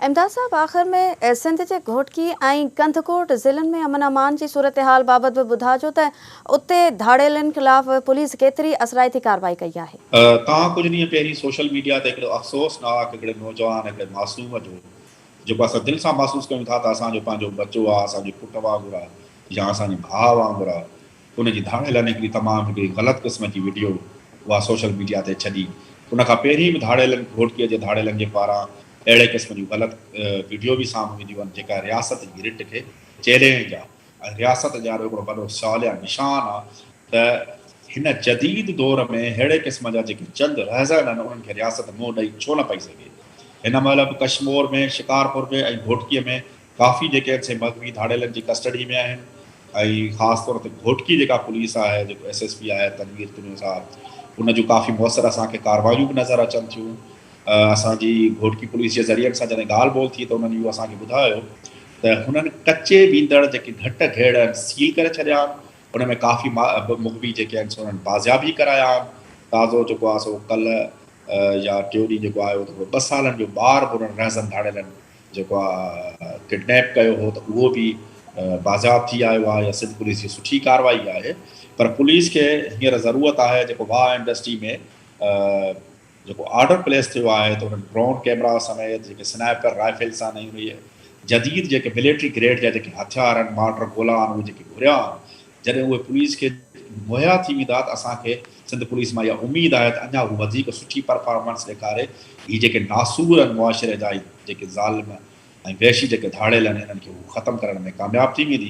امداد صاحب آخر ۾ سنڌ جي گهوٽڪي ۽ ڪنڌڪوٽ ضلعن ۾ امن امان جي صورتحال بابت به ٻڌاجو ته اتي ڌاڙيلن خلاف پوليس ڪيتري اثرائتي ڪارروائي ڪئي آهي. توهان ڪجهه ڏينهن پهرين سوشل ميڊيا تي هڪڙو افسوسناڪ هڪڙي نوجوان هڪڙي معصوم جو جيڪو اسان دل سان محسوس ڪيون ٿا ته اسان جو پنهنجو ٻچو آ اسان جي پٽ وانگر آ يا اسان جي ڀاء وانگر آ ان جي ڌاڙيلن هڪڙي تمام هڪڙي غلط قسم جي وڊيو اها سوشل ميڊيا تي ڇڏي. ان کان پهرين به ڌاڙيلن گهوٽڪيء جي ڌاڙيلن جي پاران اهڙي قسم جون غلط وڊيو به سامهون اينديون آهن جيڪا رياست جي رٽ کي چئلينج آ ۽ رياست جي آڏو هڪڙو وڏو سواليا نشان آ ته هن جديد دور ۾ ههڙي قسم جا جيڪي چند رهزن آهن انهن کي رياست منهن ڏئي ڇو نه پئي سگهي. هن مهل به ڪشمور ۾ شڪارپور ۾ ۽ گهوٽڪيء ۾ ڪافي جيڪي آهن سي مغوي ڌاڙيلن جي ڪسٽڊي ۾ آهن ۽ خاص طور تي گهوٽڪي جيڪا پوليس آهي جيڪو ايس ايس پي آهي تنوير تنيو صاحب ان جون ڪافي موثر اسان کي ڪاروايون به نظر اچن ٿيون اسان جي گهوٽڪي پوليس جي ذريعن سان جڏهن ڳالهه ٻولهه ٿي ته انهن اهو اسان کي ٻڌايو ته هنن ڪچي ويندڙ جيڪي گهٽ گهيڙ آهن سيل ڪري ڇڏيا آهن ان ۾ ڪافي مغوي جيڪي آهن سو انهن بازياب ئي ڪرايا آهن تازو جيڪو آهي سو ڪلهه يا ٽيون ڏينهن جيڪو آيو ته ٻه سالن جو ٻار به انهن رهزن ڌاڙيلن جيڪو ڪڊنيپ ڪيو هو ته اهو به بازياب ٿي آيو آهي يا سنڌ پوليس جي سٺي ڪارروائي آهي پر پوليس کي هينئر ضرورت آهي جيڪو واهه انڊسٽري ۾ جيڪو آرڊر پليس ٿيو آهي ته انهن ڊرون ڪيمرا سميت جيڪي سنائپر رائفلس آهن ۽ انهي جديد جيڪي ملٽري گريڊ جا جيڪي هٿيار آهن مارٽر گولا آهن اهي جيڪي گهريا آهن جڏهن اهي پوليس کي مهيا ٿي ويندا ته اسان کي سنڌ پوليس مان اها اميد آهي ته اڃا هو وڌيڪ سٺي پرفارمنس ڏيکاري هي جيڪي ناسور آهن معاشري جا هي جيڪي ظالم ۽ وحشي جيڪي ڌاڙيل آهن انهن کي هو ختم ڪرڻ ۾ ڪامياب ٿي ويندي.